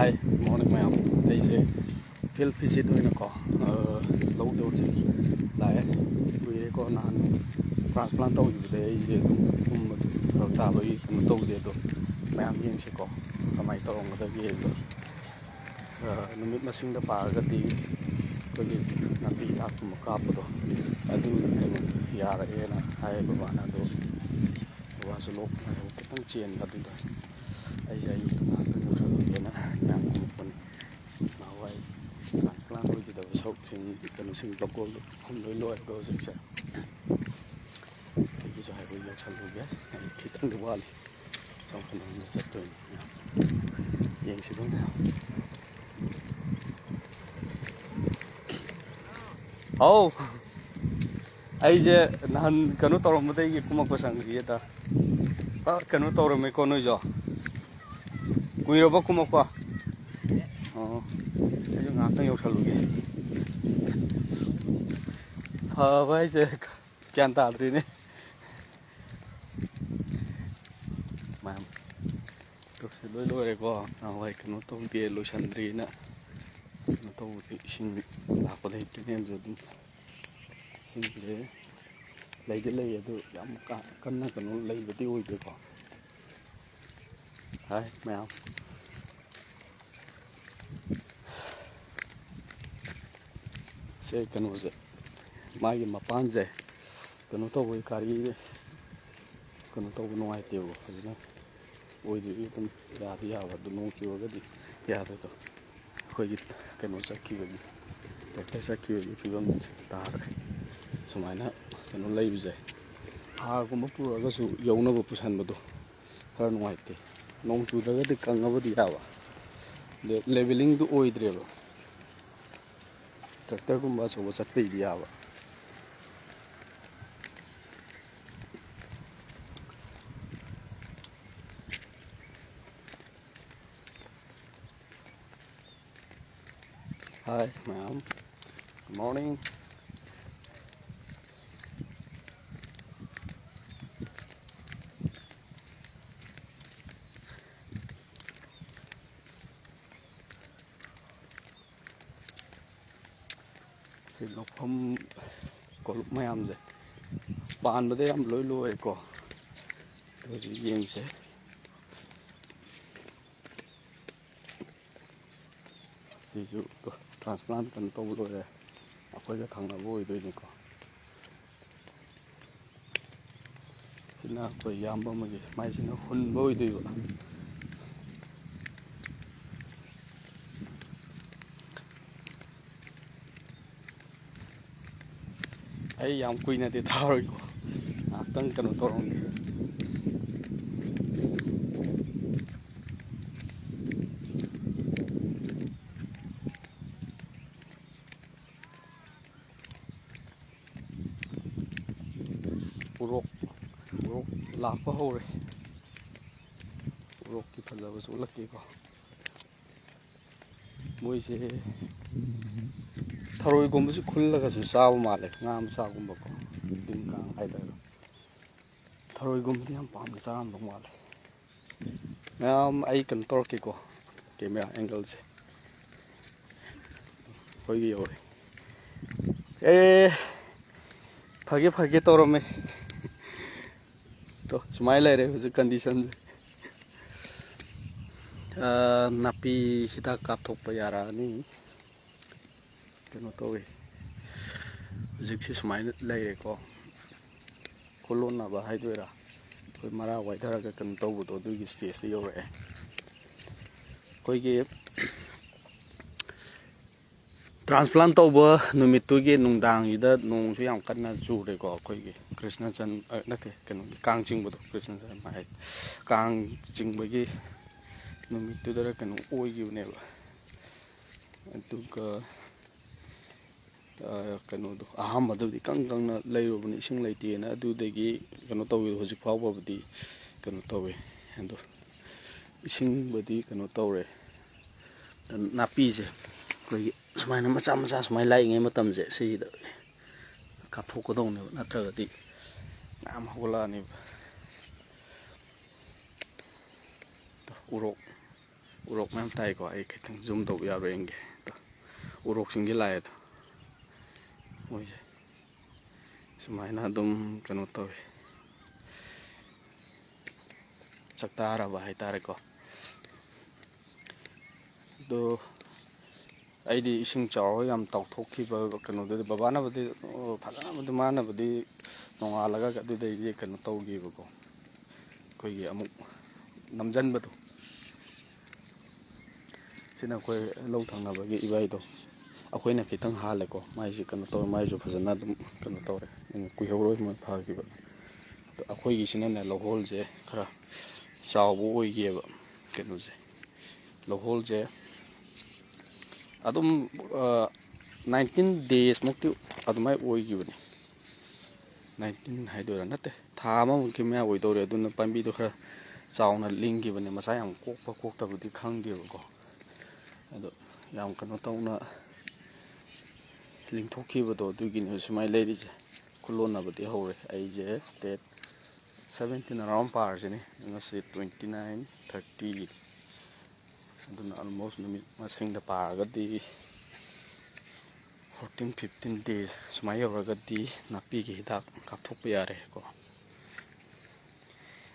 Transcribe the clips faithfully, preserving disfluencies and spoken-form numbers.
Hi, good morning ꯃꯌꯥꯝ꯫ ꯑꯩꯁꯦ field visit ꯑꯣꯏꯅꯀꯣ, ꯑ, ꯂꯧꯗ ꯍꯧꯖꯤꯛ ꯂꯥꯛꯑꯦ꯫ ꯀꯨꯏꯔꯦꯀꯣ, ꯅꯍꯥꯟ transplant ꯇꯧꯈꯤꯕꯗꯩ ꯑꯩꯁꯦ ꯑꯗꯨꯝ ꯀꯨꯝꯕꯗꯣ ꯐꯔꯛ ꯇꯥꯕꯒꯤ ꯀꯩꯅꯣ ꯇꯧꯗꯦ꯫ ꯑꯗꯣ ꯃꯌꯥꯝ ꯌꯦꯡꯁꯤꯀꯣ, ꯀꯃꯥꯏꯅ ꯇꯧꯔꯝꯒꯗꯒꯦ ꯑꯗꯣ꯫ ꯑ, ꯅꯨꯃꯤꯠ ꯃꯁꯤꯡꯗ ꯄꯥꯔꯒꯗꯤ ꯑꯩꯈꯣꯏꯒꯤ ꯅꯥꯄꯤ ꯍꯤꯗꯥꯛꯀꯨꯝꯕ ꯀꯥꯞꯄꯗꯣ ꯑꯗꯨ ꯌꯥꯔꯛꯑꯦꯅ ꯍꯥꯏꯌꯦ ꯕꯕꯥꯅ꯫ ꯑꯗꯣ ꯕꯕꯥꯁꯨ ꯂꯣꯛ ꯂꯥꯏꯍꯧ ꯈꯤꯇꯪ ꯆꯦꯟꯕ ꯑꯗꯨꯗ ꯑꯩꯁꯦ ꯑꯌꯨꯛꯇ ꯉꯥꯏꯍꯥꯛꯇꯪ ꯌꯧꯁꯜꯂꯨꯒꯦꯅ ꯃꯌꯥꯝ ꯀꯨꯝꯃꯛꯄꯅꯤ꯫ ꯅꯍꯥꯟꯋꯥꯏ transplant ꯑꯣꯏꯈꯤꯗꯕ ꯁꯔꯨꯛꯁꯤꯡ, ꯀꯩꯅꯣꯁꯤꯡ, ꯂꯧꯀꯣꯜ ꯃꯐꯝ ꯂꯣꯏ ꯂꯣꯏꯔꯒ ꯍꯧꯖꯤꯛꯁꯦ ꯑꯩꯒꯤꯁꯨ ꯍꯥꯏꯐꯦꯠ ꯌꯧꯁꯜꯂꯨꯒꯦ꯫ ꯑꯩ ꯈꯤꯇꯪꯗꯤ ꯋꯥꯠꯂꯤ꯫ ꯆꯥꯎꯈꯠꯂꯛꯑꯒ ꯆꯠꯇꯣꯏꯅꯤ꯫ ꯌꯦꯡꯁꯤꯀꯣ ꯃꯌꯥꯝ꯫ ꯍꯥꯎ꯫ ꯑꯩꯁꯦ ꯅꯍꯥꯟ ꯀꯩꯅꯣ ꯇꯧꯔꯝꯕꯗꯒꯤ ꯀꯨꯝꯃꯛꯄ ꯁꯪꯗ꯭ꯔꯤꯌꯦ ꯗꯥ꯫ ꯑ, ꯀꯩꯅꯣ ꯇꯧꯔꯝꯃꯦꯀꯣ ꯅꯣꯏꯁꯨ? ꯀꯨꯏꯔꯕ ꯀꯨꯝꯃꯛꯄ? ꯑꯣ, ꯑꯩꯁꯨ ꯉꯥꯏꯍꯥꯛꯇꯪ ꯌꯧꯁꯜꯂꯨꯒꯦ꯫ ꯐꯕ ꯍꯥꯏꯁꯦ ꯒ꯭ꯌꯥꯟ ꯇꯥꯗ꯭ꯔꯤꯅꯦ꯫ ꯃꯌꯥꯝ ꯇꯧꯁꯤ ꯂꯣꯏ ꯂꯣꯏꯔꯦꯀꯣ꯫ ꯅꯍꯥꯟꯋꯥꯏ ꯀꯩꯅꯣ ꯇꯧꯗꯦ, ꯂꯣꯏꯁꯟꯗ꯭ꯔꯤꯅ ꯀꯩꯅꯣ ꯇꯧꯕꯗꯤ ꯏꯁꯤꯡ ꯂꯥꯛꯄꯗ ꯍꯦꯛꯇ ꯅꯦꯝꯁꯨ ꯑꯗꯨꯝ ꯏꯁꯤꯡꯁꯦ ꯂꯩꯗꯤ ꯂꯩ, ꯑꯗꯨ ꯌꯥꯝ ꯀꯥ ꯀꯟꯅ ꯀꯩꯅꯣ ꯂꯩꯕꯗꯤ ꯑꯣꯏꯗꯦꯀꯣ꯫ ꯍꯥꯏ ꯃꯌꯥꯝ꯫ ꯁꯦ ꯀꯩꯅꯣꯁꯦ, ꯃꯥꯒꯤ ꯃꯄꯥꯟꯁꯦ ꯀꯩꯅꯣ ꯇꯧꯕꯒꯤ ꯒꯥꯔꯤ ꯀꯩꯅꯣ ꯇꯧꯕ ꯅꯨꯡꯉꯥꯏꯇꯦꯕ, ꯐꯖꯅ ꯑꯣꯏꯗꯣꯏꯒꯤ ꯑꯗꯨꯝ ꯌꯥꯗꯤ ꯌꯥꯕ, ꯑꯗꯨ ꯅꯣꯡ ꯆꯨꯔꯒꯗꯤ ꯌꯥꯗꯣꯏꯗꯣ꯫ ꯑꯩꯈꯣꯏꯒꯤ ꯀꯩꯅꯣ ꯆꯠꯈꯤꯕꯒꯤ, tractor ꯆꯠꯈꯤꯕꯒꯤ ꯐꯤꯕꯝ ꯇꯥꯗ꯭ꯔꯦ꯫ ꯁꯨꯃꯥꯏꯅ ꯀꯩꯅꯣ ꯂꯩꯕꯁꯦ, ꯍꯥꯔꯒꯨꯝꯕ ꯄꯨꯔꯛꯑꯒꯁꯨ ꯌꯧꯅꯕ ꯄꯨꯁꯟꯕꯗꯣ ꯈꯔ ꯅꯨꯡꯉꯥꯏꯇꯦ꯫ ꯅꯣꯡ ꯆꯨꯗ꯭ꯔꯒꯗꯤ ꯀꯪꯉꯕꯨꯗꯤ ꯌꯥꯕ, ꯑꯗꯣ levelling ꯗꯨ ꯑꯣꯏꯗ꯭ꯔꯦꯕ꯫ Tractor ꯒꯨꯝꯕ ꯑꯆꯧꯕ ꯆꯠꯄꯩꯗꯤ ꯌꯥꯕ꯫ Hi ꯃꯌꯥꯝ, good morning꯫ ꯂꯧꯐꯝ ꯀꯣꯂꯨꯞ ꯃꯌꯥꯝꯁꯦ ꯄꯥꯟꯕꯗ ꯌꯥꯝ ꯂꯣꯏ ꯂꯣꯏꯔꯦꯀꯣ꯫ ꯍꯧꯖꯤꯛ ꯌꯦꯡꯁꯦ꯫ ꯁꯤꯁꯨ transplant ꯀꯩꯅꯣ ꯇꯧꯕ ꯂꯣꯏꯔꯦ꯫ ꯑꯩꯈꯣꯏꯒ ꯊꯪꯅꯕ ꯑꯣꯏꯗꯣꯏꯅꯤꯀꯣ꯫ ꯁꯤꯅ ꯑꯩꯈꯣꯏ ꯏꯌꯥꯝꯕ ꯑꯃꯒꯤ, ꯃꯥꯏꯁꯤꯅ ꯍꯨꯟꯕ ꯑꯣꯏꯗꯣꯏꯕ꯫ ꯑꯩ ꯌꯥꯝ ꯀꯨꯏꯅꯗꯤ ꯊꯥꯔꯣꯏꯀꯣ, ꯉꯥꯏꯍꯥꯛꯇꯪ ꯀꯩꯅꯣ ꯇꯧꯔꯝꯒꯦ꯫ ꯎꯔꯣꯛ, ꯎꯔꯣꯛ ꯂꯥꯛꯄ ꯍꯧꯔꯦ꯫ ꯎꯔꯣꯛꯀꯤ ꯐꯖꯕꯁꯨ ꯎꯠꯂꯛꯀꯦꯀꯣ꯫ ꯃꯣꯏꯁꯦ ꯊꯔꯣꯏꯒꯨꯝꯕꯁꯨ ꯈꯨꯜꯂꯒꯁꯨ ꯆꯥꯕ ꯃꯥꯜꯂꯦ, ꯉꯥ ꯃꯆꯥꯒꯨꯝꯕꯀꯣ, ꯇꯤꯟ ꯀꯥꯡ ꯍꯥꯏꯇꯥꯔꯦ꯫ ꯊꯔꯣꯏꯒꯨꯝꯕꯗꯤ ꯌꯥꯝ ꯄꯥꯝꯅ ꯆꯥꯔꯝꯗꯧ ꯃꯥꯜꯂꯦ꯫ ꯃꯌꯥꯝ, ꯑꯩ ꯀꯩꯅꯣ ꯇꯧꯔꯛꯀꯦꯀꯣ, camera angle ꯁꯦ꯫ ꯑꯩꯈꯣꯏꯒꯤ ꯌꯧꯔꯦ꯫ ꯑꯦ, ꯐꯒꯦ ꯐꯒꯦ ꯇꯧꯔꯝꯃꯦ꯫ ꯇꯣ, ꯁꯨꯃꯥꯏꯅ ꯂꯩꯔꯦ ꯍꯧꯖꯤꯛ condition ꯁꯦ꯫ ꯑꯥ, ꯅꯥꯄꯤ ꯍꯤꯗꯥꯛ ꯀꯥꯞꯊꯣꯛꯄ ꯌꯥꯔꯛꯑꯅꯤ꯫ ꯀꯩꯅꯣ ꯇꯧꯋꯤ, ꯍꯧꯖꯤꯛꯁꯦ ꯁꯨꯃꯥꯏꯅ ꯂꯩꯔꯦꯀꯣ꯫ ꯀꯣꯂꯣꯟꯅꯕ ꯍꯥꯏꯗꯣꯏꯔꯥ, ꯑꯩꯈꯣꯏ ꯃꯔꯥ ꯋꯥꯏꯊꯔꯒ ꯀꯩꯅꯣ ꯇꯧꯕꯗꯣ, ꯑꯗꯨꯒꯤ stage ꯇ ꯌꯧꯔꯛꯑꯦ꯫ ꯑꯩꯈꯣꯏꯒꯤ transplant ꯇꯧꯕ ꯅꯨꯃꯤꯠꯇꯨꯒꯤ ꯅꯨꯡꯗꯥꯡꯁꯤꯗ ꯅꯣꯡꯁꯨ ꯌꯥꯝ ꯀꯟꯅ ꯆꯨꯔꯦꯀꯣ꯫ ꯑꯩꯈꯣꯏꯒꯤ ꯀ꯭ꯔꯤꯁꯅ ꯖꯟ-, ꯑ, ꯅꯠꯇꯦ, ꯀꯩꯅꯣꯒꯤ ꯀꯥꯡ ꯆꯤꯡꯕꯗꯣ, ꯀ꯭ꯔꯤꯁꯅ ꯖꯟꯃ ꯍꯥꯏ, ꯀꯥꯡ ꯆꯤꯡꯕꯒꯤ ꯅꯨꯃꯤꯠꯇꯨꯗꯔ ꯀꯩꯅꯣ ꯑꯣꯏꯈꯤꯕꯅꯦꯕ꯫ ꯑꯗꯨꯒ, ꯑ, ꯀꯩꯅꯣꯗꯣ, ꯑꯍꯥꯟꯕꯗꯕꯨꯗꯤ ꯏꯀꯪ ꯀꯪꯅ ꯂꯩꯔꯨꯕꯅꯤ, ꯏꯁꯤꯡ ꯂꯩꯇꯦꯅ꯫ ꯑꯗꯨꯗꯒꯤ ꯀꯩꯅꯣ ꯇꯧꯋꯤ, ꯍꯧꯖꯤꯛ ꯐꯥꯎꯕꯕꯨꯗꯤ ꯀꯩꯅꯣ ꯇꯧꯋꯤ꯫ ꯑꯗꯣ ꯏꯁꯤꯡꯕꯨꯗꯤ ꯀꯩꯅꯣ ꯇꯧꯔꯦ, ꯅꯥꯄꯤꯁꯦ ꯑꯩꯈꯣꯏꯒꯤ ꯁꯨꯃꯥꯏꯅ ꯃꯆꯥ ꯃꯆꯥ ꯁꯨꯃꯥꯏꯅ ꯂꯥꯛꯏꯉꯩ ꯃꯇꯝꯁꯦ, ꯁꯤꯁꯤꯗ ꯀꯥꯞꯊꯣꯛꯀꯗꯧꯅꯦꯕ, ꯅꯠꯇ꯭ꯔꯒꯗꯤ ꯃꯌꯥꯝ ꯍꯧꯒꯠꯂꯛꯑꯅꯦꯕ꯫ ꯎꯔꯣꯛ, ꯎꯔꯣꯛ ꯃꯌꯥꯝ ꯇꯥꯏꯀꯣ꯫ ꯑꯩ ꯈꯤꯇꯪ zoom ꯇꯧꯕ ꯌꯥꯕ꯭ꯔꯥ ꯌꯦꯡꯒꯦ꯫ ꯎꯔꯣꯛꯁꯤꯡꯁꯦ ꯂꯥꯛꯑꯦ ꯑꯗꯣ꯫ ꯃꯣꯏꯁꯦ ꯁꯨꯃꯥꯏꯅ ꯑꯗꯨꯝ ꯀꯩꯅꯣ ꯇꯧꯋꯤ, ꯆꯥꯛꯇꯥꯔꯕ ꯍꯥꯏꯇꯥꯔꯦꯀꯣ꯫ ꯑꯗꯣ ꯑꯩꯗꯤ ꯏꯁꯤꯡ ꯆꯥꯎꯔꯒ ꯌꯥꯝ ꯇꯥꯎꯊꯣꯛꯈꯤꯕ ꯀꯩꯅꯣꯗꯨꯗꯤ ꯕꯕꯥꯅꯕꯨꯗꯤ, ꯑꯣ, ꯐꯖꯅꯕꯨꯗꯤ ꯃꯥꯅꯕꯨꯗꯤ ꯅꯣꯡꯉꯥꯜꯂꯒ ꯑꯗꯨꯗꯩꯗꯤ ꯀꯩꯅꯣ ꯇꯧꯈꯤꯕꯀꯣ, ꯑꯩꯈꯣꯏꯒꯤ ꯑꯃꯨꯛ ꯅꯝꯁꯤꯟꯕꯗꯣ꯫ ꯁꯤꯅ ꯑꯩꯈꯣꯏ ꯂꯧ ꯊꯪꯅꯕꯒꯤ ꯏꯕꯥꯏꯗꯣ, ꯑꯩꯈꯣꯏꯅ ꯈꯤꯇꯪ ꯍꯥꯜꯂꯦꯀꯣ꯫ ꯃꯥꯏꯁꯦ ꯀꯩꯅꯣ ꯇꯧꯔꯦ, ꯃꯥꯏꯁꯨ ꯐꯖꯅ ꯑꯗꯨꯝ ꯀꯩꯅꯣ ꯇꯧꯔꯦ, ꯀꯨꯏꯍꯧꯔꯣꯏ ꯃꯣꯏ ꯐꯈꯤꯕ꯫ ꯑꯗꯣ ꯑꯩꯈꯣꯏꯒꯤꯁꯤꯅꯅꯦ, ꯂꯧꯍꯣꯜꯁꯦ ꯈꯔ ꯆꯥꯎꯕ ꯑꯣꯏꯒꯤꯑꯕ꯫ ꯀꯩꯅꯣꯁꯦ, ꯂꯧꯍꯣꯜꯁꯦ ꯑꯗꯨꯝ ꯅꯥꯏꯟꯇꯤꯟ ꯗꯦꯖꯃꯨꯛꯇꯤ ꯑꯗꯨꯃꯥꯏꯅ ꯑꯣꯏꯈꯤꯕꯅꯤ꯫ ꯅꯥꯏꯟꯇꯤꯟ ꯍꯥꯏꯗꯣꯏꯔꯥ, ꯅꯠꯇꯦ, ꯊꯥ ꯑꯃꯃꯨꯛꯀꯤ ꯃꯌꯥ ꯑꯣꯏꯗꯧꯔꯦ꯫ ꯑꯗꯨꯅ ꯄꯥꯝꯕꯤꯗꯣ ꯈꯔ ꯆꯥꯎꯅ ꯂꯤꯡꯈꯤꯕꯅꯦ꯫ ꯃꯆꯥ ꯌꯥꯝ ꯀꯣꯛꯄ ꯀꯣꯛꯇꯕꯗꯤ ꯈꯪꯗꯦꯕꯀꯣ, ꯑꯗꯣ ꯌꯥꯝ ꯀꯩꯅꯣ ꯇꯧꯅ ꯂꯤꯡꯊꯣꯛꯈꯤꯕꯗꯣ, ꯑꯗꯨꯒꯤꯅꯦ ꯁꯨꯃꯥꯏꯅ ꯂꯩꯔꯤꯁꯦ꯫ ꯈꯨꯂꯣꯟꯅꯕꯗꯤ ꯍꯧꯔꯦ꯫ ꯑꯩꯁꯦ ꯗꯦꯠ ꯁꯕꯦꯟꯇꯤꯟ ꯑꯔꯥꯎꯟ ꯄꯥꯔꯁꯤꯅꯦ, ꯉꯁꯤ ꯇ꯭ꯋꯦꯟꯇꯤ ꯅꯥꯏꯟ, ꯊꯥꯔꯇꯤ꯫ ꯑꯗꯨꯅ ꯑꯜꯃꯣꯁ ꯅꯨꯃꯤꯠ ꯃꯁꯤꯡꯗ ꯄꯥꯔꯒꯗꯤ ꯐꯣꯔꯇꯤꯟ ꯐꯤꯐꯇꯤꯟ ꯗꯦꯖ ꯁꯨꯃꯥꯏꯅ ꯌꯧꯔꯒꯗꯤ ꯅꯥꯄꯤꯒꯤ ꯍꯤꯗꯥꯛ ꯀꯥꯞꯊꯣꯛꯄ ꯌꯥꯔꯦꯀꯣ꯫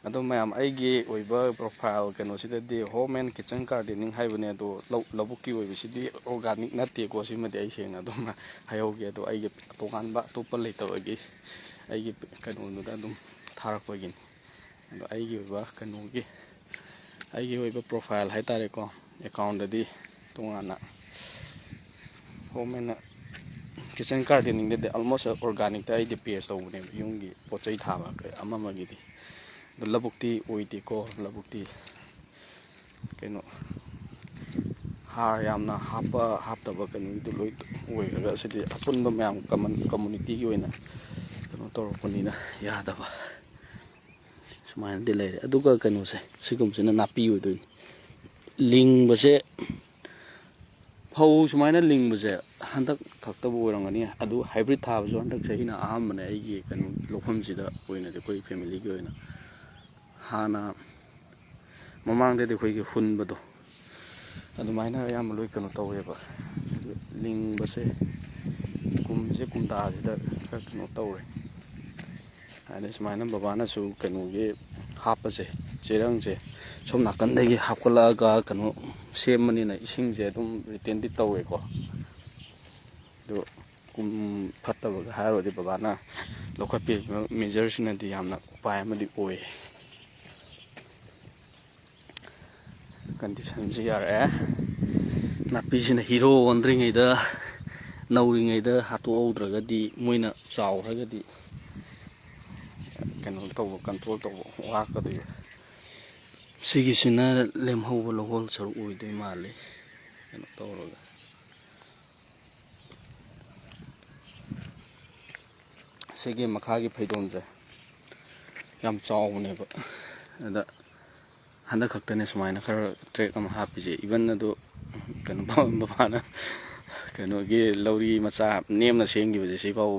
ꯑꯗꯣ ꯃꯌꯥꯝ, ꯑꯩꯒꯤ ꯑꯣꯏꯕ ꯄ꯭ꯔꯣꯐꯥꯏꯜ ꯀꯩꯅꯣꯁꯤꯗꯗꯤ ꯍꯣꯝ ꯑꯦꯟ ꯀꯤꯠꯆꯟ ꯒꯥꯔꯗꯦꯅꯤꯡ ꯍꯥꯏꯕꯅꯦ꯫ ꯑꯗꯣ ꯂꯧ-, ꯂꯧꯕꯨꯛꯀꯤ ꯑꯣꯏꯕꯁꯤꯗꯤ ꯑꯣꯔꯒꯥꯅꯤꯛ ꯅꯠꯇꯦꯀꯣ꯫ ꯁꯤꯃꯗꯤ ꯑꯩ ꯁꯦꯡꯅ ꯑꯗꯨꯝ ꯍꯥꯏꯍꯧꯒꯦ꯫ ꯑꯗꯣ ꯑꯩꯒꯤ ꯇꯣꯉꯥꯟꯕ ꯑꯇꯣꯞꯄ ꯂꯩꯇꯕꯒꯤ ꯑꯩꯒꯤ ꯀꯩꯅꯣꯗꯨꯗ ꯑꯗꯨꯝ ꯊꯥꯔꯛꯄꯒꯤꯅꯤ꯫ ꯑꯗꯣ ꯑꯩꯒꯤ ꯑꯣꯏꯕ ꯀꯩꯅꯣꯒꯤ, ꯑꯩꯒꯤ ꯑꯣꯏꯕ ꯄ꯭ꯔꯣꯐꯥꯏꯜ ꯍꯥꯏꯇꯥꯔꯦꯀꯣ, ꯑꯦꯀꯥꯎꯟꯗꯗꯤ ꯇꯣꯉꯥꯟꯅ ꯍꯣꯝ ꯑꯦꯟ ꯀꯤꯠꯆꯟ ꯒꯥꯔꯗꯦꯅꯤꯡꯗꯗꯤ ꯑꯜꯃꯣꯁ ꯑꯣꯔꯒꯥꯅꯤꯛꯇ ꯑꯩꯗꯤ ꯄꯦꯁ ꯇꯧꯕꯅꯦꯕ, ꯌꯨꯝꯒꯤ ꯄꯣꯠ ꯆꯩ ꯊꯥꯕ ꯑꯃ ꯑꯃꯒꯤꯗꯤ꯫ ꯑꯗꯣ ꯂꯧꯕꯨꯛꯇꯤ ꯑꯣꯏꯗꯦꯀꯣ, ꯂꯧꯕꯨꯛꯇꯤ ꯀꯩꯅꯣ, ꯍꯥꯔ ꯌꯥꯝꯅ ꯍꯥꯞꯄ ꯍꯥꯞꯇꯕ ꯀꯩꯅꯣꯒꯤꯗꯨ ꯂꯣꯏ ꯑꯣꯏꯈ꯭ꯔꯒ, ꯁꯤꯗꯤ ꯑꯄꯨꯟꯕ ꯃꯌꯥꯝ ꯀꯃꯟ ꯀꯝꯃꯨꯅꯤꯇꯤꯒꯤ ꯑꯣꯏꯅ ꯀꯩꯅꯣ ꯇꯧꯔꯛꯄꯅꯤꯅ ꯌꯥꯗꯕ꯫ ꯁꯨꯃꯥꯏꯅꯗꯤ ꯂꯩꯔꯦ꯫ ꯑꯗꯨꯒ ꯀꯩꯅꯣꯁꯦ, ꯁꯤꯒꯨꯝꯕꯁꯤꯅ ꯅꯥꯄꯤ ꯑꯣꯏꯗꯣꯏꯅꯤ꯫ ꯂꯤꯡꯕꯁꯦ, ꯐꯧ ꯁꯨꯃꯥꯏꯅ ꯂꯤꯡꯕꯁꯦ ꯍꯟꯗꯛ ꯈꯛꯇꯕꯨ ꯑꯣꯏꯔꯝꯒꯅꯤ꯫ ꯑꯗꯨ ꯍꯥꯏꯕ꯭ꯔꯤꯠ ꯊꯥꯕꯁꯨ ꯍꯟꯗꯛ ꯆꯍꯤꯅ ꯑꯍꯥꯟꯕꯅꯦ ꯑꯩꯒꯤ ꯀꯩꯅꯣ ꯂꯧꯐꯝꯁꯤꯗ ꯑꯣꯏꯅꯗꯤ, ꯑꯩꯈꯣꯏ ꯐꯦꯃꯤꯂꯤꯒꯤ ꯑꯣꯏꯅ꯫ ꯍꯥꯟꯅ ꯃꯃꯥꯡꯗꯗꯤ ꯑꯩꯈꯣꯏꯒꯤ ꯍꯨꯟꯕꯗꯣ ꯑꯗꯨꯃꯥꯏꯅ ꯑꯌꯥꯝꯕ ꯂꯣꯏ ꯀꯩꯅꯣ ꯇꯧꯋꯦꯕ꯫ ꯂꯤꯡꯕꯁꯦ ꯀꯨꯝꯁꯦ, ꯀꯨꯝꯇꯥꯁꯤꯗ ꯈꯔ ꯀꯩꯅꯣ ꯇꯧꯔꯦ꯫ ꯍꯥꯏꯗꯤ ꯁꯨꯃꯥꯏꯅ ꯕꯕꯥꯅꯁꯨ ꯀꯩꯅꯣꯒꯤ ꯍꯥꯞꯄꯁꯦ, ꯆꯦꯔꯪꯁꯦ ꯁꯣꯝ ꯅꯥꯀꯟꯗꯒꯤ ꯍꯥꯞꯀꯠꯂꯛꯑꯒ ꯀꯩꯅꯣ ꯁꯦꯝꯕꯅꯤꯅ ꯏꯁꯤꯡꯁꯦ ꯑꯗꯨꯝ ꯔꯤꯇꯦꯟꯗꯤ ꯇꯧꯋꯦꯀꯣ꯫ ꯑꯗꯨ ꯀꯨꯝ ꯐꯠꯇꯕꯒ ꯍꯥꯏꯔꯨꯔꯗꯤ ꯕꯕꯥꯅ ꯂꯧꯈꯠꯄꯤꯕ ꯃꯦꯖꯔꯁꯤꯅꯗꯤ ꯌꯥꯝꯅ ꯎꯄꯥꯏ ꯑꯃꯗꯤ ꯑꯣꯏꯌꯦ꯫ ꯀꯟꯗꯤꯁꯟꯁꯤ ꯌꯥꯔꯛꯑꯦ꯫ ꯅꯥꯄꯤꯁꯤꯅ ꯍꯤꯔꯣ ꯑꯣꯟꯗ꯭ꯔꯤꯉꯩꯗ, ꯅꯧꯔꯤꯉꯩꯗ ꯍꯥꯠꯇꯣꯛꯍꯧꯗ꯭ꯔꯒꯗꯤ, ꯃꯣꯏꯅ ꯆꯥꯎꯈ꯭ꯔꯒꯗꯤ ꯀꯩꯅꯣ ꯇꯧꯕ, ꯀꯟꯇ꯭ꯔꯣꯜ ꯇꯧꯕ ꯋꯥꯔꯛꯀꯗꯣꯏꯕ꯫ ꯁꯤꯒꯤꯁꯤꯅ ꯂꯦꯝꯍꯧꯕ ꯂꯧꯍꯣꯜ ꯁꯔꯨꯛ ꯑꯣꯏꯗꯣꯏ ꯃꯥꯜꯂꯤ, ꯀꯩꯅꯣ ꯇꯧꯔꯒ꯫ ꯁꯤꯒꯤ ꯃꯈꯥꯒꯤ ꯐꯩꯗꯣꯝꯁꯦ ꯌꯥꯝ ꯆꯥꯎꯕꯅꯦꯕ꯫ ꯑꯗ ꯍꯟꯗꯛ ꯈꯛꯇꯅꯦ ꯁꯨꯃꯥꯏꯅ ꯈꯔ ꯇ꯭ꯔꯦꯛ ꯑꯃ ꯍꯥꯞꯄꯤꯁꯦ꯫ ꯏꯚꯟ ꯑꯗꯨ ꯀꯩꯅꯣ, ꯕꯕꯥꯅ ꯀꯩꯅꯣꯒꯤ ꯂꯧꯔꯤ ꯃꯆꯥ ꯅꯦꯝꯅ ꯁꯦꯝꯈꯤꯕꯁꯦ, ꯁꯤꯐꯥꯎ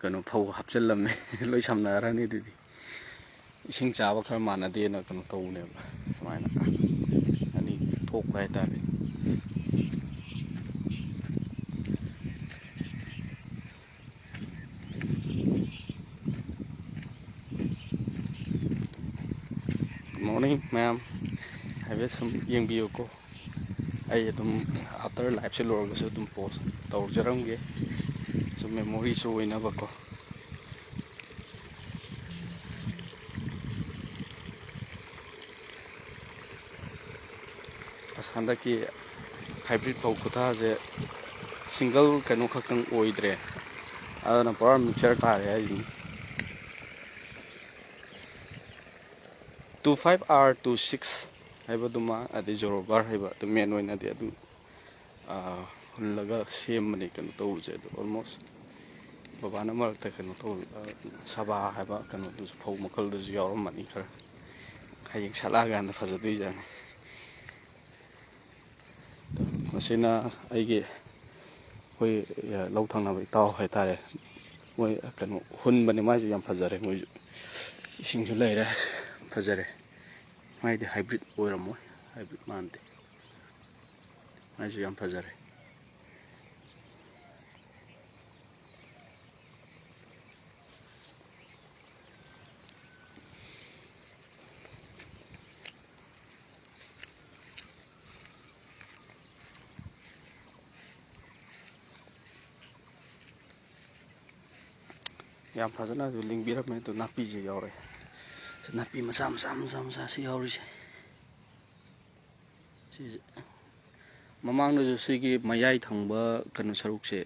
ꯀꯩꯅꯣ ꯐꯧ ꯍꯥꯞꯆꯤꯜꯂꯝꯃꯦ꯫ ꯂꯣꯏ ꯁꯝꯅꯔꯅꯤ ꯑꯗꯨꯗꯤ꯫ ꯏꯁꯤꯡ ꯆꯥꯕ ꯈꯔ ꯃꯥꯟꯅꯗꯦꯅ ꯀꯩꯅꯣ ꯇꯧꯕꯅꯦꯕ, ꯁꯨꯃꯥꯏꯅ ꯑꯅꯤ ꯊꯣꯛꯄ ꯍꯥꯏꯇꯥꯔꯦ꯫ Good morning ꯃꯌꯥꯝ, ꯍꯥꯏꯐꯦꯠ ꯁꯨꯝ ꯌꯦꯡꯕꯤꯌꯨꯀꯣ꯫ ꯑꯩ ꯑꯗꯨꯝ after liveꯁꯦ ꯂꯣꯏꯔꯒꯁꯨ ꯑꯗꯨꯝ post ꯇꯧꯖꯔꯝꯒꯦ, ꯁꯨꯝ memoryꯁꯨ ꯑꯣꯏꯅꯕꯀꯣ꯫ ꯑꯁ, ꯍꯟꯗꯛꯀꯤ hybrid ꯐꯧ ꯈꯨꯊꯥꯁꯦ single ꯀꯩꯅꯣ ꯈꯛꯇꯪ ꯑꯣꯏꯗ꯭ꯔꯦ, ꯑꯗꯨꯅ ꯄꯨꯔꯥ mixture ꯇꯥꯔꯦ ꯍꯥꯏꯁꯤꯅꯤ꯫ Two five R two six ꯍꯥꯏꯕꯗꯨꯃ, ꯑꯗꯩ Zorobar ꯍꯥꯏꯕ ꯑꯗꯨ main ꯑꯣꯏꯅꯗꯤ ꯑꯗꯨ, ꯑꯥ, ꯍꯨꯜꯂꯒ ꯁꯦꯝꯕꯅꯤ ꯀꯩꯅꯣ ꯇꯧꯕꯁꯦ꯫ ꯑꯗꯨ almost ꯕꯕꯥꯅ ꯃꯔꯛꯇ ꯀꯩꯅꯣ ꯇꯧ, ꯑꯥ, ꯁꯕꯥ ꯍꯥꯏꯕ ꯀꯩꯅꯣꯗꯨꯁꯨ, ꯐꯧ ꯃꯈꯜꯗꯨꯁꯨ ꯌꯥꯎꯔꯝꯃꯅꯤ ꯈꯔ꯫ ꯍꯌꯦꯡ ꯁꯥꯠꯂꯛꯑꯀꯥꯟꯗ ꯐꯖꯗꯣꯏꯖꯥꯠꯅꯤ꯫ ꯃꯁꯤꯅ ꯑꯩꯒꯤ, ꯑꯩꯈꯣꯏ ꯂꯧ ꯊꯪꯅꯕ ꯏꯇꯥꯎ ꯍꯥꯏꯇꯥꯔꯦ, ꯃꯣꯏ ꯀꯩꯅꯣ ꯍꯨꯟꯕꯅꯦ, ꯃꯥꯏꯁꯨ ꯌꯥꯝ ꯐꯖꯔꯦ꯫ ꯃꯣꯏꯁꯨ ꯏꯁꯤꯡꯁꯨ ꯂꯩꯔꯦ, ꯐꯖꯔꯦ꯫ ꯃꯥꯏꯗꯤ hybrid ꯑꯣꯏꯔꯝꯃꯣꯏ, hybrid ꯃꯥꯟꯗꯦ꯫ ꯃꯥꯏꯁꯨ ꯌꯥꯝ ꯐꯖꯔꯦ꯫ ꯌꯥꯝ ꯐꯖꯅꯁꯨ ꯂꯤꯡꯕꯤꯔꯝꯃꯦ꯫ ꯑꯗꯨ ꯅꯥꯄꯤꯁꯦ ꯌꯥꯎꯔꯦ꯫ ꯅꯥꯄꯤ ꯃꯆꯥ ꯃꯆꯥ ꯃꯆꯥ ꯃꯆꯥꯁꯤ ꯌꯥꯎꯔꯤꯁꯦ꯫ ꯁꯤꯁꯦ ꯃꯃꯥꯡꯗꯁꯨ ꯁꯤꯒꯤ ꯃꯌꯥꯏ ꯊꯪꯕ ꯀꯩꯅꯣ ꯁꯔꯨꯛꯁꯦ,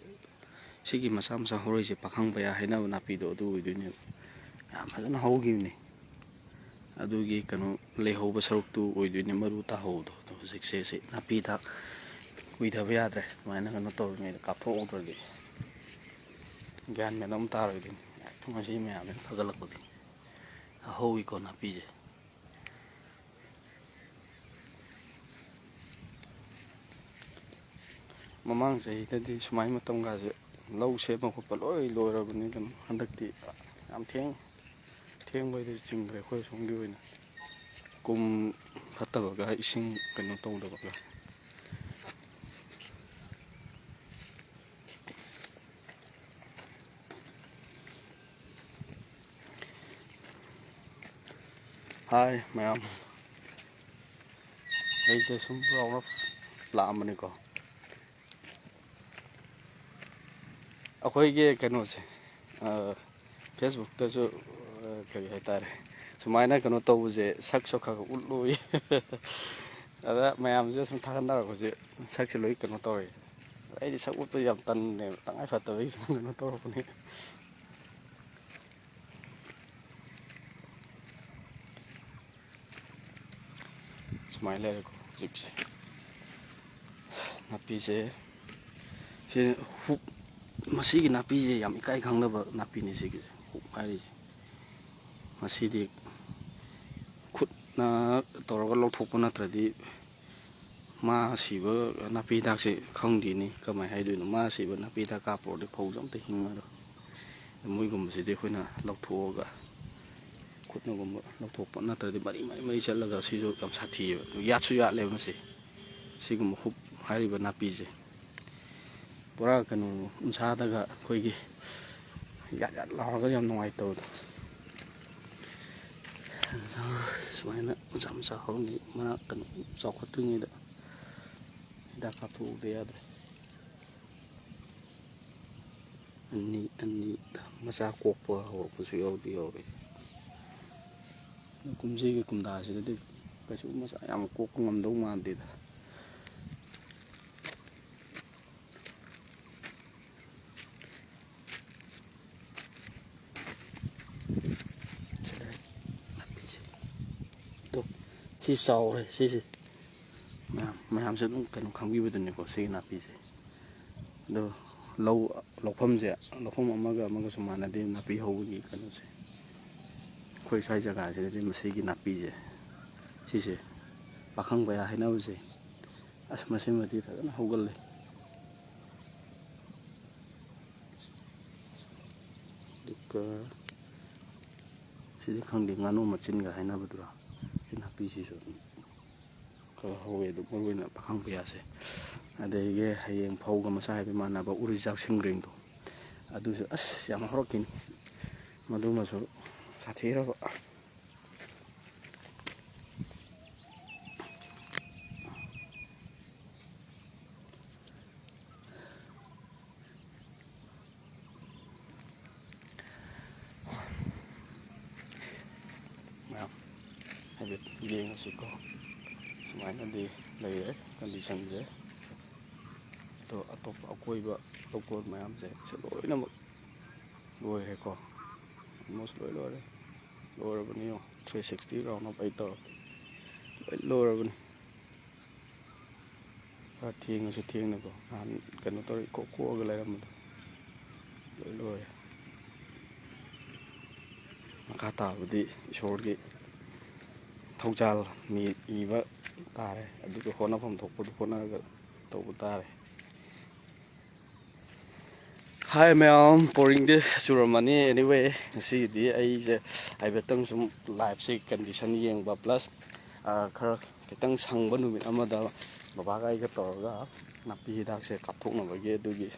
ꯁꯤꯒꯤ ꯃꯆꯥ ꯃꯆꯥ ꯍꯧꯔꯛꯏꯁꯦ ꯄꯥꯈꯪ ꯄꯌꯥ ꯍꯥꯏꯅꯕ ꯅꯥꯄꯤꯗꯣ ꯑꯗꯨ ꯑꯣꯏꯗꯣꯏꯅꯦꯕ꯫ ꯌꯥꯝ ꯐꯖꯅ ꯍꯧꯈꯤꯕꯅꯤ꯫ ꯑꯗꯨꯒꯤ ꯀꯩꯅꯣ ꯂꯩꯍꯧꯕ ꯁꯔꯨꯛꯇꯨ ꯑꯣꯏꯗꯣꯏꯅꯦ, ꯃꯔꯨ ꯇꯥꯍꯧꯕꯗꯣ꯫ ꯑꯗꯣ ꯍꯧꯖꯤꯛꯁꯦ ꯁꯤ ꯅꯥꯄꯤ ꯍꯤꯗꯥꯛ ꯀꯨꯏꯗꯕ ꯌꯥꯗ꯭ꯔꯦ꯫ ꯑꯗꯨꯃꯥꯏꯅ ꯀꯩꯅꯣ ꯇꯧꯔꯤꯉꯩꯗ ꯀꯥꯞꯊꯣꯛꯍꯧꯗ꯭ꯔꯗꯤ ꯒ꯭ꯌꯥꯟ ꯃꯦꯟ ꯑꯃ ꯇꯥꯔꯣꯏꯗꯣꯏꯅꯤ꯫ ꯉꯁꯤ ꯃꯌꯥꯝꯁꯤꯅ ꯊꯥꯒꯠꯂꯛꯄꯗꯤ ꯍꯧꯏꯀꯣ ꯅꯥꯄꯤꯁꯦ꯫ ꯃꯃꯥꯡ ꯆꯍꯤꯗꯗꯤ ꯁꯨꯃꯥꯏ ꯃꯇꯝꯒꯁꯦ ꯂꯧ ꯁꯦꯝꯕ ꯈꯣꯠꯄ ꯂꯣꯏ ꯂꯣꯏꯔꯕꯅꯤ꯫ ꯑꯗꯨꯝ ꯍꯟꯗꯛꯇꯤ ꯌꯥꯝ ꯊꯦꯡ ꯊꯦꯡꯕ ꯍꯥꯏꯗꯨ ꯆꯤꯡꯈ꯭ꯔꯦ ꯑꯩꯈꯣꯏ ꯁꯣꯝꯒꯤ ꯑꯣꯏꯅ꯫ ꯀꯨꯝ ꯐꯠꯇꯕꯒ ꯏꯁꯤꯡ ꯀꯩꯅꯣ ꯇꯧꯗꯕꯒ꯫ ꯍꯥꯏ ꯃꯌꯥꯝ, ꯑꯩꯁꯦ ꯁꯨꯝ round of ꯂꯥꯛꯑꯝꯕꯅꯤꯀꯣ꯫ ꯑꯩꯈꯣꯏꯒꯤ ꯀꯩꯅꯣꯁꯦ, ꯑ, Facebook-ꯇꯁꯨ, ꯑ, ꯀꯔꯤ ꯍꯥꯏꯇꯥꯔꯦ, ꯁꯨꯃꯥꯏꯅ ꯀꯩꯅꯣ ꯇꯧꯕꯁꯦ ꯁꯛꯁꯨ ꯈꯔ ꯈꯔ ꯎꯠꯂꯣꯏ꯫ ꯑꯗ ꯃꯌꯥꯝꯁꯦ ꯁꯨꯝ ꯊꯥꯒꯠꯅꯔꯛꯄꯁꯦ ꯁꯛꯁꯦ ꯂꯣꯏ ꯀꯩꯅꯣ ꯇꯧꯋꯦ꯫ ꯑꯩꯗꯤ ꯁꯛ ꯎꯠꯄ ꯌꯥꯝ ꯇꯟꯕꯅꯦꯕ, ꯇꯉꯥꯏ ꯐꯗꯕꯒꯤ ꯁꯨꯝ ꯀꯩꯅꯣ ꯇꯧꯔꯛꯄꯅꯦ꯫ ꯁꯨꯃꯥꯏꯅ ꯂꯩꯔꯦꯀꯣ ꯍꯧꯖꯤꯛꯁꯦ꯫ ꯅꯥꯄꯤꯁꯦ ꯁꯤ ꯍꯨꯞ, ꯃꯁꯤꯒꯤ ꯅꯥꯄꯤꯁꯦ ꯌꯥꯝ ꯏꯀꯥꯏ ꯈꯪꯗꯕ ꯅꯥꯄꯤꯅꯤ ꯁꯤꯒꯤꯁꯦ, ꯍꯨꯞ ꯍꯥꯏꯔꯤꯁꯦ꯫ ꯃꯁꯤꯗꯤ ꯈꯨꯠꯅ ꯇꯧꯔꯒ ꯂꯧꯊꯣꯛꯄ ꯅꯠꯇ꯭ꯔꯗꯤ ꯃꯥ ꯁꯤꯕ ꯅꯥꯄꯤ ꯍꯤꯗꯥꯛꯁꯦ ꯈꯪꯗꯦꯅꯤ, ꯀꯃꯥꯏꯅ ꯍꯥꯏꯗꯣꯏꯅꯣ? ꯃꯥ ꯁꯤꯕ ꯅꯥꯄꯤ ꯍꯤꯗꯥꯛ ꯀꯥꯞꯄꯨꯔꯗꯤ ꯐꯧꯁꯨ ꯑꯝꯇ ꯍꯤꯡꯉꯔꯣꯏ꯫ ꯃꯣꯏꯒꯨꯝꯕꯁꯤꯗꯤ ꯑꯩꯈꯣꯏꯅ ꯂꯧꯊꯣꯛꯑꯒ ꯈꯨꯠꯅꯒꯨꯝꯕ ꯂꯧꯊꯣꯛꯄ ꯅꯠꯇ꯭ꯔꯗꯤ ꯃꯔꯤ ꯃꯔꯤ ꯃꯔꯤ ꯆꯠꯂꯒ ꯁꯤꯁꯨ ꯌꯥꯝ ꯁꯥꯊꯤꯑꯕ, ꯌꯥꯠꯁꯨ ꯌꯥꯠꯂꯦꯕ ꯃꯁꯤ꯫ ꯁꯤꯒꯨꯝꯕ ꯍꯨꯞ ꯍꯥꯏꯔꯤꯕ ꯅꯥꯄꯤꯁꯦ ꯄꯨꯔꯥ ꯀꯩꯅꯣ, ꯎꯟꯁꯥꯗꯒ ꯑꯩꯈꯣꯏꯒꯤ ꯌꯥꯠ ꯌꯥꯠ ꯂꯥꯎꯔꯒ ꯌꯥꯝ ꯅꯨꯡꯉꯥꯏꯇꯕꯗꯣ꯫ ꯑꯗꯣ ꯁꯨꯃꯥꯏꯅ ꯃꯆꯥ ꯃꯆꯥ ꯍꯧꯔꯝꯃꯤ, ꯃꯅꯥꯛ ꯀꯩꯅꯣ ꯆꯥꯎꯈꯠꯇ꯭ꯔꯤꯉꯩꯗ ꯍꯤꯗꯥꯛ ꯀꯥꯞꯊꯣꯛꯎꯕ ꯌꯥꯗ꯭ꯔꯦ꯫ ꯑꯅꯤ ꯑꯅꯤ ꯊꯝ ꯃꯆꯥ ꯀꯣꯛꯄ ꯍꯧꯔꯛꯄꯁꯨ ꯌꯥꯎꯗꯤ ꯌꯥꯎꯔꯦ꯫ ꯀꯨꯝꯁꯤꯒꯤ ꯀꯨꯝꯗꯥꯁꯤꯗꯗꯤ ꯀꯩꯁꯨ ꯃꯆꯥ ꯌꯥꯝ ꯀꯣꯛꯄ ꯉꯝꯗꯧ ꯃꯥꯟꯗꯦꯗ꯫ ꯅꯥꯄꯤꯁꯦ꯫ ꯑꯗꯣ ꯁꯤ ꯆꯥꯎꯔꯦ ꯁꯤꯁꯦ꯫ ꯃꯌꯥꯝ, ꯃꯌꯥꯝꯁꯨ ꯑꯗꯨꯝ ꯀꯩꯅꯣ ꯈꯪꯕꯤꯕꯗꯨꯅꯤꯀꯣ ꯁꯤꯒꯤ ꯅꯥꯄꯤꯁꯦ꯫ ꯑꯗꯣ ꯂꯧ, ꯂꯧꯐꯝꯁꯦ, ꯂꯧꯐꯝ ꯑꯃꯒ ꯑꯃꯒꯁꯨ ꯃꯥꯟꯅꯗꯦ ꯅꯥꯄꯤ ꯍꯧꯕꯒꯤ ꯀꯩꯅꯣꯁꯦ꯫ ꯑꯩꯈꯣꯏ ꯁ꯭ꯋꯥꯏ ꯖꯒꯥꯁꯤꯗꯗꯤ ꯃꯁꯤꯒꯤ ꯅꯥꯄꯤꯁꯦ, ꯁꯤꯁꯦ ꯄꯥꯈꯪ ꯄꯌꯥ ꯍꯥꯏꯅꯕꯁꯦ꯫ ꯑꯁ, ꯃꯁꯤꯃꯗꯤ ꯐꯖꯅ ꯍꯧꯒꯜꯂꯦ꯫ ꯑꯗꯨꯒ ꯁꯤꯗꯤ ꯈꯪꯗꯦ, ꯉꯥꯅꯨ ꯃꯆꯤꯟꯒ ꯍꯥꯏꯅꯕꯗꯨꯔꯥ? ꯁꯤ ꯅꯥꯄꯤꯁꯤꯁꯨ ꯑꯗꯨꯝ ꯈꯔ ꯍꯧꯋꯦ, ꯑꯗꯨ ꯃꯔꯨ ꯑꯣꯏꯅ ꯄꯥꯈꯪ ꯄꯌꯥꯁꯦ꯫ ꯑꯗꯒꯤ ꯍꯌꯦꯡ ꯐꯧꯒ ꯃꯆꯥ ꯍꯥꯏꯕ ꯃꯥꯟꯅꯕ ꯎꯔꯤꯖꯥꯛ ꯁꯤꯡꯒ꯭ꯔꯦꯡꯗꯣ, ꯑꯗꯨꯁꯨ ꯑꯁ ꯌꯥꯝ ꯍꯧꯔꯛꯈꯤꯅꯤ, ꯃꯗꯨꯃꯁꯨ ꯁꯥꯊꯤꯈ꯭ꯔꯕ꯫ ꯃꯌꯥꯝ ꯍꯥꯏꯐꯦꯠ ꯌꯦꯡꯉꯁꯤꯀꯣ꯫ ꯁꯨꯃꯥꯏꯅꯗꯤ ꯂꯩꯔꯦ ꯀꯟꯗꯤꯁꯟꯁꯦ꯫ ꯑꯗꯣ ꯑꯇꯣꯞꯄ ꯑꯀꯣꯏꯕ ꯂꯧꯀꯣꯜ ꯃꯌꯥꯝꯁꯦ ꯁꯤ ꯂꯣꯏꯅꯃꯛ ꯂꯣꯏꯔꯦꯀꯣ꯫ Almost ꯂꯣꯏ ꯂꯣꯏꯔꯦ꯫ ꯂꯣꯏꯔꯕꯅꯤ ꯌꯦꯡꯉꯣ, three sixty round up ꯑꯩ ꯇꯧꯔꯦ꯫ ꯂꯣꯏ ꯂꯣꯏꯔꯕꯅꯤ꯫ ꯈꯔ ꯊꯦꯡꯉꯁꯨ ꯊꯦꯡꯅꯀꯣ, ꯅꯍꯥꯟ ꯀꯩꯅꯣ ꯇꯧꯔ ꯏꯀꯣꯛ ꯀꯣꯛꯑꯒ ꯂꯩꯔꯝꯕꯗꯣ ꯂꯣꯏ ꯂꯣꯏꯔꯦ꯫ ꯃꯈꯥ ꯇꯥꯕꯗꯤ ꯏꯁꯣꯔꯒꯤ ꯊꯧꯖꯥꯜ ꯅꯤ-, ꯅꯤꯕ ꯇꯥꯔꯦ, ꯑꯗꯨꯒ ꯍꯣꯠꯅꯐꯝ ꯊꯣꯛꯄꯗꯨ ꯍꯣꯠꯅꯔꯒ ꯇꯧꯕ ꯇꯥꯔꯦ꯫ ꯍꯥꯏ ꯃꯌꯥꯝ, ꯕꯣꯔꯤꯡꯗꯤ ꯆꯨꯔꯝꯃꯅꯤ꯫ Anyway, ꯉꯁꯤꯒꯤꯗꯤ ꯑꯩꯁꯦ ꯍꯥꯏꯐꯦꯠꯇꯪ ꯁꯨꯝ ꯂꯥꯏꯐꯁꯦ ꯀꯟꯗꯤꯁꯟ ꯌꯦꯡꯕ, plus ꯈꯔ ꯈꯤꯇꯪ ꯁꯪꯕ ꯅꯨꯃꯤꯠ ꯑꯃꯗ ꯕꯕꯥꯒ ꯑꯩꯒ ꯇꯧꯔꯒ ꯅꯥꯄꯤ ꯍꯤꯗꯥꯛꯁꯦ ꯀꯥꯞꯊꯣꯛꯅꯕꯒꯤ ꯑꯗꯨꯒꯤ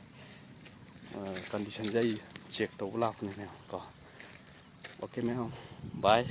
ꯀꯟꯗꯤꯁꯟꯁꯦ ꯑꯩ ꯆꯦꯛ ꯇꯧꯕ ꯂꯥꯛꯄꯅꯦ ꯃꯌꯥꯝ ꯀꯣ꯫ Okay ꯃꯌꯥꯝ, bye꯫